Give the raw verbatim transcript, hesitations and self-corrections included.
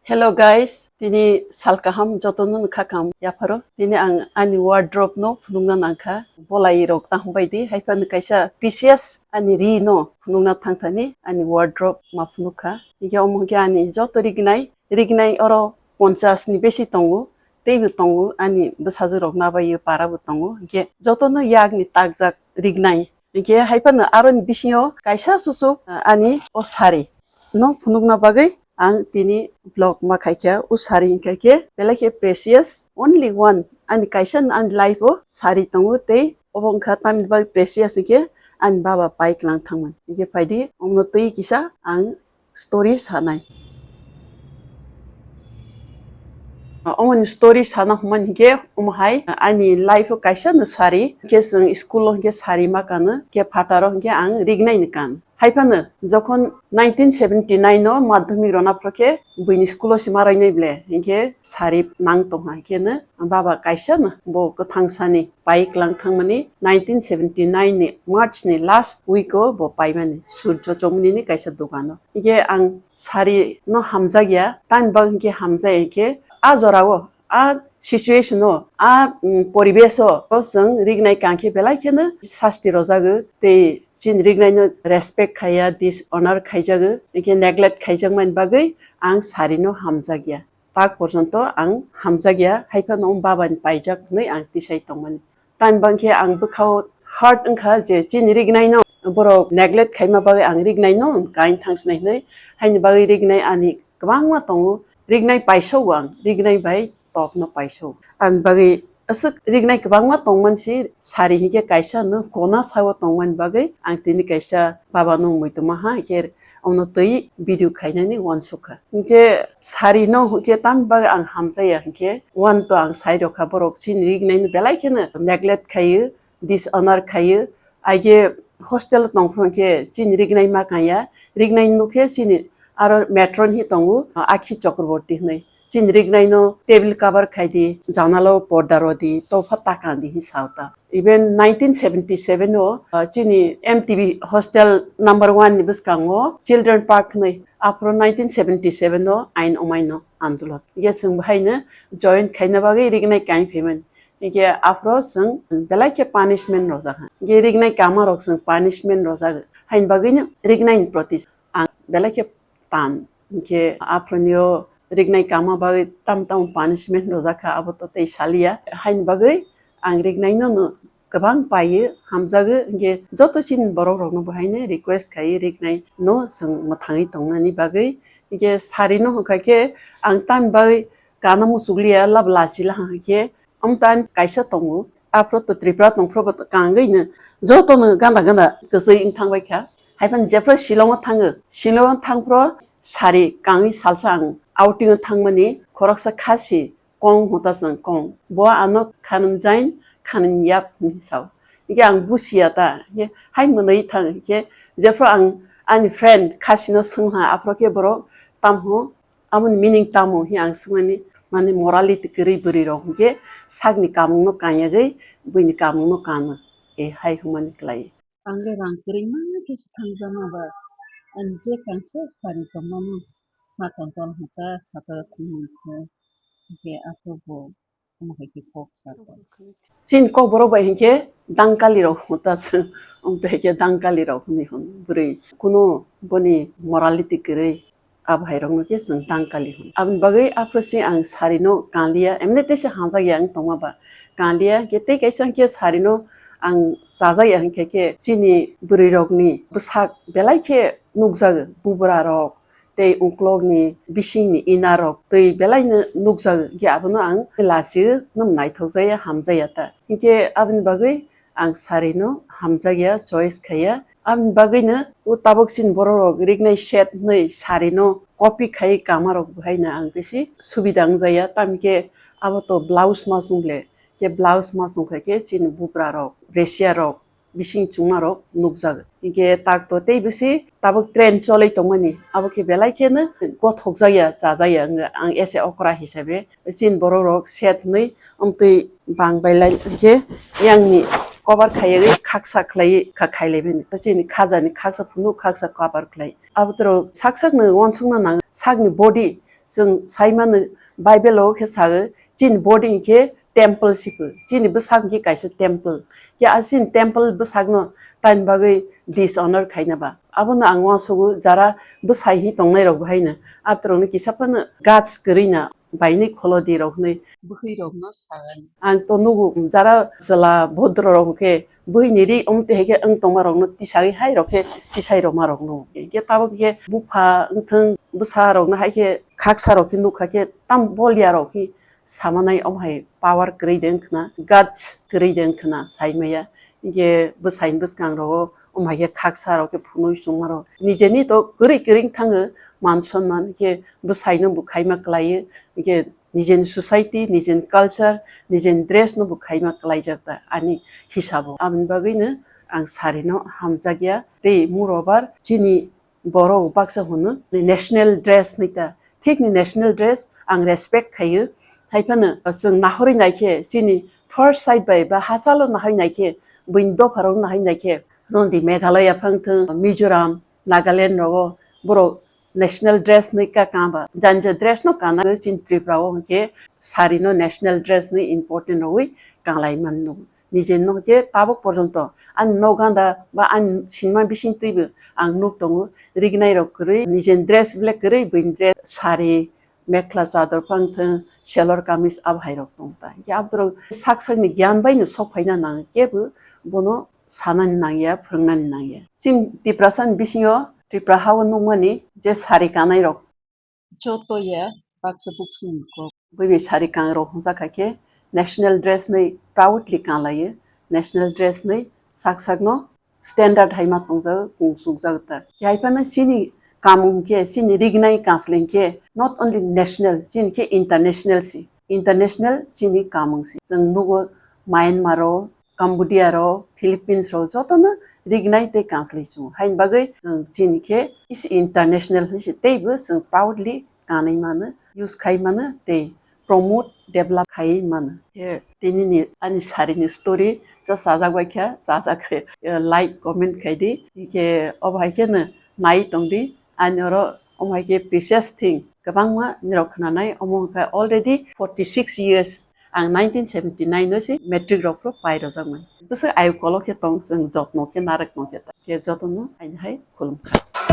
Hello guys, tini sal kaham jotono no kha kaham yapharo. Tini ang ani wardrobe no phunukna nangkha. Bolai rok tang bai di, haiphano kaisa precious ani ri no phunukna thangthani ani wardrobe ma phunukha. Hingke omo hingke ani joto rignai, rignai oro ponchas ni besi tongo. Teibo tongo ani bwsajwk rok nabaio para bo tongo. Hingke jotono yakni takjak rignai. Hingke haiphano aroni bisingo kaisa susuk, ah, ani o sari no phunukna bagwi ang tini vlog ma khaikha. O sari hingkha khe belai khe precious, only one. Ani kaisa no ani life o sari tongo tei obo wngkha tamni bagwi precious hingkhe ani baba pai kwlang thangmani. Hingkhe phaidi omono twi kisa ang story sanai. Omoni story sana hwnmani hinkhe omo hai ani life o kaisa no sari, hinkhe chwng school o hinkhe sari ma kano, hinkhe phataro hinkhe ang rignai ni kano. Haiphano jokhon nineteen seventy nine o madhyamik rwna phro khe buini school o se ma rainai ble, hinkhe sari nang tongha, hinkhe no baba kaisa no bo kwthang sani pai kwlang thangmani nineteen seventy nine ni March ni last week o bo paimani Surjo Chomni ni kaisa dogan o. Hingke ang sari no hamjakya, tamni bagwi hingke hamjakya hingke a jora o, a situation o, a, mm, poribesh o, o chwng rignai kang khe belai kheno sasti rwjago tei chini rignai no respect khaiya, dishonor khaijago, hingke neglect khaijakmani bagwi ang sari no hamjakya. Tak porjonto ang hamjakya, haiphano baba ni paijak hwnwi ang tisai tongmani. Tamni bagwi khe ang bwkhao hurt wngkha je chini rignai no borok neglect khaima bagwi ang rignai no kain thangsinai hwnwi, haini bagwi rignai ani kwbangma tongo, rignai paisao ang, rignai bai tokno paisao. Ani bagwi aswk rignai kwbangma tongmani si sari hinkhe kaisa no kona sao tongmani bagwi ang tini kaisa baba no muitoma ha hinkhe omono twi video khainani uansukha. Hinkhe sari no hinkhe tamni bagwi ang hamjaya hinkhe, uan to ang sai rokha, borok chini rignai no belai kheno neglect khaio, dishonor khaio. Aige hostel o tongphuru hinkhe chini rignai ma kanya, rignai nukhe chini aro matron hi tongo, Akhi Chakraborty hinwi. Chini rignai no table cover khai di, janala o porda rw di, topha ta kan di hi sao ta. Even nineteen seventy seven o, ah, chini M T B hostel number one ni bwskango Children Park hinwi, aphuru nineteen seventy seven o ain omaino andolon. Hingke chwng bo haino join khaina bagwi rignai kain phaimani. Hingke aphuru chwng belai khe punishment rwjak ha. Hingke rignai kama rok chwng punishment rwjak. Haini bagwino rignai ni proti ang belai khe tan. Hingke aphuruni o rignai kama bagwi tam tam punishment rwjak kha, abo to tei saliya. Haini bagwi ang rignai no no kwbang paiyo, hamjago. Hingke joto chini borok rok no bo haino request khai rignai no chwng mwthangwi tongnani bagwi. Hingke sari no hwnkha khe ang tamni bagwi kana muchukliya, lab lachila hwnkha khe. Omo tan kaisa tongo, aphuru to Tripura tongphuru bo kangwi no joto no ganda ganda kwchwi wng thang bai kha. Haiphano jephru Shillong o thango, Shillong o thangphuru sari kangwi salsa ang outing o thangmani, khoroksa khasi kong hota chwng kong. Bo ano khanum jain, khanum yap hinwi sao. Hingke ang busiya ta, hingke hai mwnwi thang, hingke jephru ang ani friend khasino swngha, aphuru khe borok tamho, aboni meaning tamo hi ang swngmani, mane morality kwrwi bwrwi rok hingke sakni kamungno kanyagwi buini kamungno kano, e hai hwnmani klai. Ang le rang kwrwima khe se thangjama ba, ani je kangsa sari tongmani, ha tongchal hwnkha, ha ta thwngmani khe, hwnkhe aphuru bo omo hai khe kok sa kha. Chini kokborok bai hinkhe dangkali rok hota se, omo to hai khe dangkali rok hinwi hwn bwrwi. Kunu boni morality kwrwi. Abo hai rokno khe chwng tang kali hwn. Aboni bagwi aphuru se ang sari no kanliya, emne teisa hanjak ya wng tongma ba kanliya, hwnkhe tei kaisa hwnkhe sari no ang chajak ya, hwnkhe khe chini bwrwi rokni bwsak belai khe nukjago, bubra rok tei uklok ni bising ni ina rok tei belai no nukjago, hwnkhe abono ang lachio, nwng naithok jaya, hamjaya ta, hwnkhe aboni bagwi ang sari no hamjak ya, choice khai ya. Aboni bagwi no o tabuk chini borok rok rignai set hwnwi sari no copy khai kama rok bo hai no ang bisi subida wng jaya. Tamo khe abo to blouse ma chwng le, khe blouse ma chwng khai khe chini bubra rok, resia rok, bising chwngma rok nukjak. Hinkhe tak to tei bisi tabuk trend cholwi tongmani, abo khe belai khe no gothok jak ya, cha jak ya wng ang ese okra hisabe. Chini borok rok set hwnwi amtwi bang bai lai hinkhe yang ni cover khaiwi khaksa khlaiwi kha khailai bini. Chini khaja ni khaksa phunuk khaksa cover khlai. Abo toro sak sak no uansuk na nang sak ni body Chwng sai mano, Bible o khe sao, chini body hinkhe temple si pho, chini bwsak hinkhe kaisa temple. Khe a chini temple bwsakno taini bagwi dishonor khaina ba? Abono ang uansugo, jara bwsai hi tongnai rok bo haino, aborokno kisa phano guts kwrwi na bainwi kholo di rok hwnwi bwkhwi rokno sagan. Ang to nugo, jara chwla bhodro rok khe bwkhwini ri omtwi hai khe wng tongma rokno tisagwi hai rok khe tisai rokma rokno. Hinkhe tabuk khe bupha wngthwng bwsa rokno hai khe khaksa rok khe nukha khe tam bolia rok khe samanai omo hai power kwrwi de wngkhna, guts kwrwi de wngkhna saimaya. Hinkhe bwsaini bwskang rogo omo hai khe khaksa rok khe phunui chwngma rok nijeni to kwrwi kwrwi wngthango, man sonman khe bwsaino bo khaima kwlaiyo. Hinkhe nijeni society, nijeni culture, nijeni dress no bo khaima kwlaijak ta ani hisabo. Aboni bagwino ang sarino hamjakya. Tei moreover chini borok baksa hwno national dress hinwi ta. Thikni national dress ang respect khaio. Haiphano chwng nahorwi naikhe, chini first sight bai ba hachalo nahai naikhe, buini dopharok nahai naikhe, nondi Meghalaya phangthwng, Mizoram, Nagaland rogo borok national dress hinwi ka kaba. Janja dress no kana chini Tripura o hinkhe sarino national dress hinwi important rogwi kanglai mano. Nijeni no khe tabuk porjonto ani nok ganda ba ani sinima bising twibo ang nuk tongo, rignai rok kwrwi, nijeni dress belai kwrwi, buini dress sari, mekhla chador phangthwng, selor kamis abo hai rok tong ta. Hinkhe aborok sak sakni giyan bai no sok phaina nang, kebo bono sanani nangya, phwrwngnani nangya. Chini Tiprasani bisingo Tripura hao nukmani je sari kanai rok, joto ya baksa buksuni kok. Bui bai sari kangrok hwnjak kha khe national dress ni proudly kanlaio, national dress ni sak sak no standard hai ma tongjago, kung sukjago ta. Hai phano chini kamung khe, chini rignai kasling khe not only national, chini khe international si, international chini kamung si. Chwng nugo Myanmar o, Cambodia ro, Philippines ro jotono rignai tei kanslwi chungo. Haini bagwi chwng chini khe is international hinwi se teibo chwng proudly kanwi mano, use khai mano tei promote, develop khai mano. Khe tini ni ani sari ni story cha chajak bai kha, chajak khe, eh, like, comment khai di. Khe obo hai khe no nai tong di. Ani oro omo hai khe precious thing kwbangma nirok khnanai, omo wngkha already forty six years. Ang nineteen seventy nine no se matric rok phuru pai rwjakmani. Bwswk ayuk kolo khe tong, chwng jotno khe narwk tong khe ta. Khe jotono aini hai khulum kha.